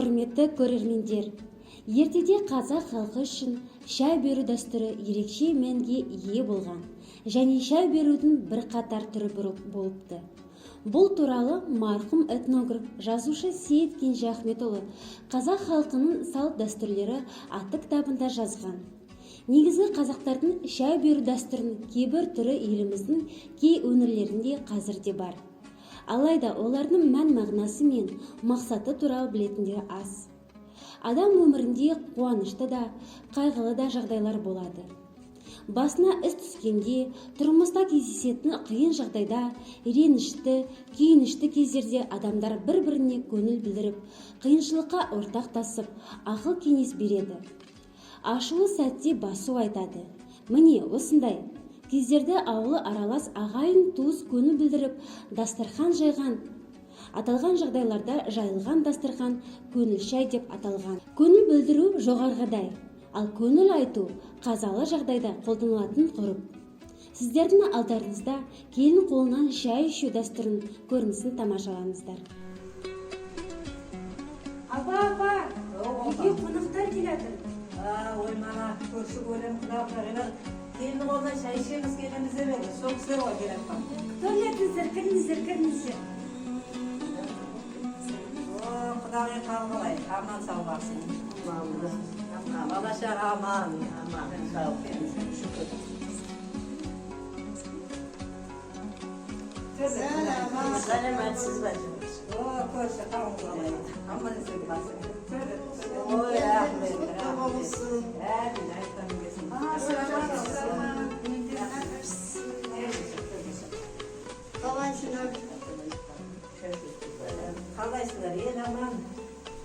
Құрметті көрермендер, ертеде қазақ халқы үшін шай беру дәстүрі ерекше мәнге ие болған және шай берудің бірқатар түрі болыпты. Бұл туралы марқұм этнограф, жазушы Сейіт Кенже Ахметұлы «Қазақ халқының салт дәстүрлері» атты кітабында жазған. Негізі, қазақтардың шай беру дәстүрінің кейбір түрі еліміздің кей өңірлерінде қазір де бар. Алайда олардың мән мағынасы мен мақсаты туралы білетіндер аз. Адам өмірінде қуанышты да, қайғылы да жағдайлар болады. Басына іс түскенде, тұрмыста кездесетін қиын жағдайда, ренішті, күйінішті кездерде адамдар бір біріне көңіл білдіріп, қиыншылыққа ортақтасып, ақыл кеңес береді, ашулы сәтте басу айтады. Міне, осындай кездерде ауылы аралас ағайын туыс көңіл білдіріп, дастархан жайған. Аталған жағдайларда жайылған дастархан көңіл шай деп аталған. Көңіл білдіру жоғарғыдай, ал көңіл айту қазалы жағдайда қолданылатын ғұрып. Сіздердің алдарыңызда келін қолынан шай ішу дәстүрінің көрінісін тамашалаңыздар. Апа, апа, үйге қонақтар келатыр. Ой, мана көрші көлем, құда құдағилар, келін қолынан шай ішеміз, келеміз деп еді. Сол кісілер ғой келе жатқан. Төрлетіңіздер, кіріңіздер, кіріңіздер. О, құдағи, қал қалай, аман сау барсын. Бала шаға аман. Аман, сау, шүкір. Сәлеметсіз бе? О, көрші, қалыңыз қалай, аман есен барсын. Ой, рахмет, рахмет. Әмин, айтқаның келсін. Қалайсыңдар? Қалайсыңдар, ел аман,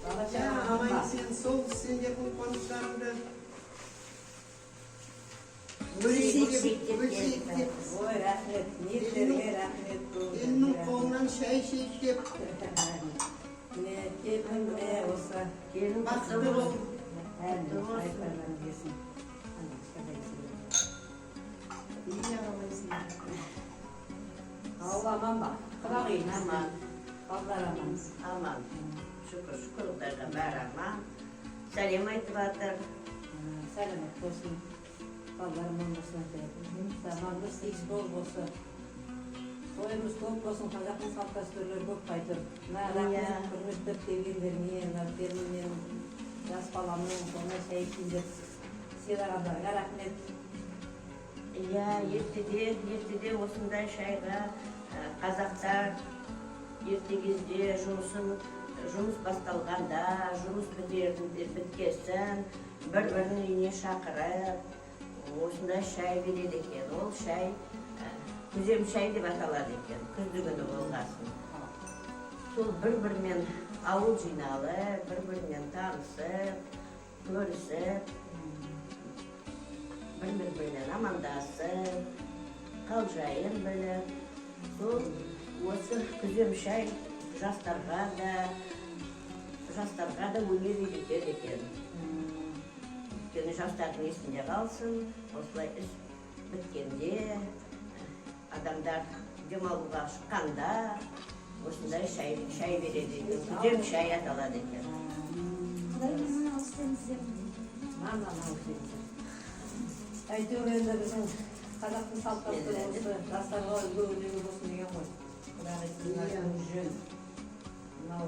бала шаға аман Аман ба? есен сол сендердің қоныстарыңды өлсек деп, өлсек деп. Ой, рахмет, ниеттеріңе рахмет. Келіннің қолынан шай ішейік деп. Міне, келін, міне, осы. Келін Бақытты құтты бол. болсын. Әмин, айтқандарың келсін. Ана, кішкентай кісілер. Иә, қалайсың? Ауыл аман ба, құдағи? Аман. Балалар аман? Аман. Шүкір, шүкір Құдайға, бәрі аман. Сәлем айтып жатыр. Сәлемет болсын, балалар аман болсын, заманымыз тегіс болып, осы тойымыз көп болсын. Қазақтың салт дәстүрлері көп қайтыр. Мына, рахмет, құрметтеп келгендеріңе. Мына келінім, жас баламның қолынан шай ішейін деп сыйлағандарыңа рахмет. Иә, ертеде осындай шайға қазақтар ерте кезде жұмыс басталғанда, жұмыс бітерінде, біткесін бір бірінің үйіне шақырып, осындай шай береді екен. Ол шай күзем шай деп аталады екен, күзді күні болғасын. Сол бір бірімен ауыл жиналып, бір бірімен танысып, көрісіп, бір бірімен амандасып, қал жайын біліп, сол осы күзем шай жастарға да өнер үйретеді екен. Өйткені жастардың есінде қалсын, осылай іс біткенде, адамдар демалуға шыққанда осындай шай береді екен. Күзем шай аталады екен. Құдай. Мама, әйтеуір енді біздің қазақтың салт дәстүрі осы жастарға үлгі өнеге болсын деген ғой. Құдағи, сіздің айтуыңыз жөн. Мынау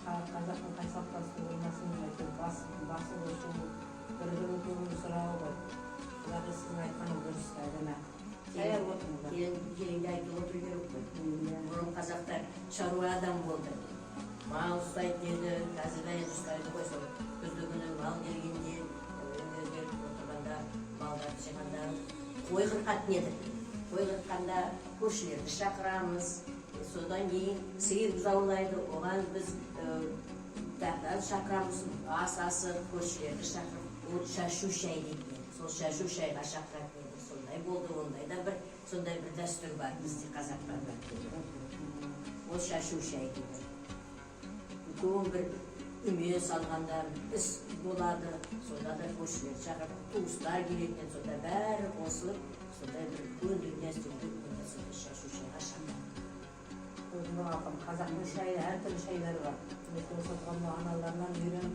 қазақтың қай салт дәстүрі болмасын, әйтеуір басы қосу, бір бірінің көңілін сұрау ғой. Құдағи, сіздің айтқаныңыз дұрыс. Әдемі шай алып отырыңыздар. Келінге айтып отыру керек қой. Бұрын қазақтар шаруа адам болды, мал ұстайтын еді. Қазір де енді ұстайды ғой. Сол күзді күні мал келгенде, үйге келіп отырғанда, малдарды жиғанда қой қырқатын едік. Қой қырыққанда көршілерді шақырамыз. Содан кейін сиыр бұзаулайды, оған біз тағы шақырамыз, ас асып, көршілерді шақырып, ол шашу шай дейтін еді. Сол шашу шайға шақыратын едік. Сондай болды. Ондай да бір, сондай бір дәстүр бар бізде, қазақтарда. Ол шашу шай дейді. Үлкен бір үме салғанда іс болады, сонда да көршілерді шақырып, туыстар келетін еді. Сонда бәрі қосылып, сондай бір үлкен дүние істеуді, онда сондай шашу шайға шақырады. Өзімнің апам, қазақтың шайы, әртүрлі шайлары бар. Ертең болса мына аналарынан үйреніп,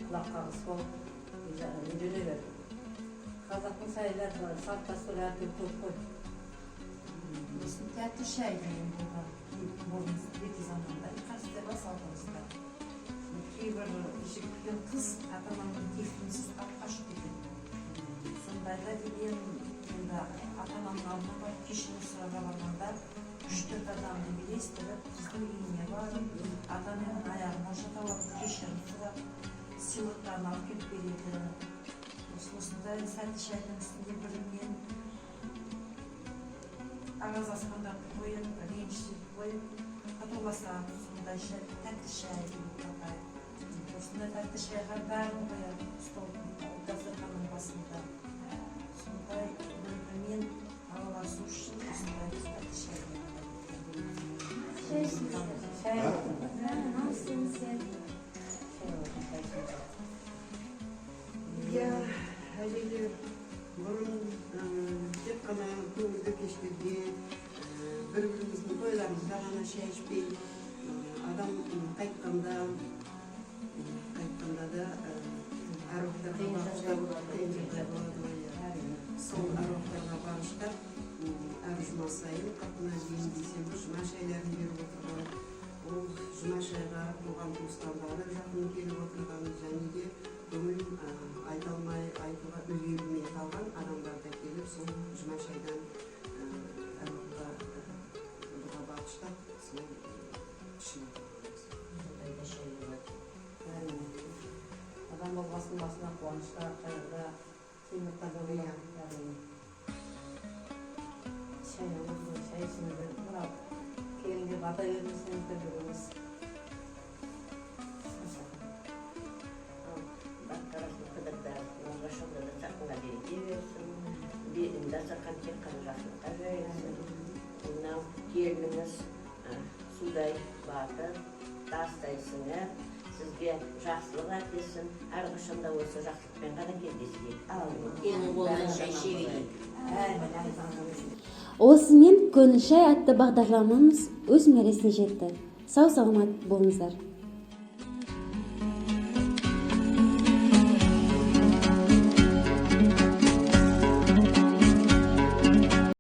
құлақ қағыс болып үйрене бер. Қазақтың сайлары, салт дәстүрі әбден көп қой. Сосын тәтті шай деген болған бұрын, ерте заманда, қазір де бар салтымызда. Кейбір жігіт пен қыз ата ананың келісімінсіз алып қашып кетеді. Сондайда деген енді ата ананың алдына барып кешірім сұрауға барғанда, үш төрт адамды елестіріп, қыздың үйіне барып, ата ананың аяғына жата алып, кешірім сұрап, сыйлықтарын алып келіп береді. Осындай сәтті шайдың үстінде бірімен араздасқандарды қойып, ренжісіп қойып, татуласады. Сондай шай, тәтті шай деп атайды. Осындай тәтті шайға бәрін қояды столдың, дастарханның басында. Сондай бір бірімен араласу үшін осындай тәтті шай деп атайды. Шай ішіңіз. Шай болсын. Мынау істеңіз. Шай болсын, шай ішіңіз. Иә, әжелер бұрын тек қана көңілді кештерде, бір біріміздің тойларымызда ғана шай ішпей, адам қайтқанда да әруақтарға Қиын жағдай бағыштап болады. Қиын жағдай болады ғой, иә. Әрине. Сол әруақтарға бағыштап, әр жұма сайын, 40-ына дейін дүйсенбі жұма шайларын беріп отырған. Ол жұма шайға туған туысқандары жақын келіп отырған және де көңіл айта алмай, айтуға үлгермей қалған адамдар да келіп, сол жұма шайдан әруаққа дұға бағыштап, сол ішіп отырған. Сондай да шай болады. Әрине. Адам болғасын, басына қуаныштар, қайғыда, қиындықтар да болады. Әрине. Шай болсын, шай ішіңіздер. Мынау келінге бата бермесеңіздер бүгініңіз. Басқарасын қыдырда, оңашада да сақынға береке берсін. Дастархан тек қана жақсылыққа жайылсын. Мынау келініңіз судай батыр, тастай сіңір, сізге жақсылық әкелсін. Әрқашанда осы жақсылықпен ғана кездесейік. Әумин. Келіннің қолынан шай іше берейік. Осымен «Көңіл шай» атты бағдарламамыз өз мәресіне жетті. Сау саламат болыңыздар.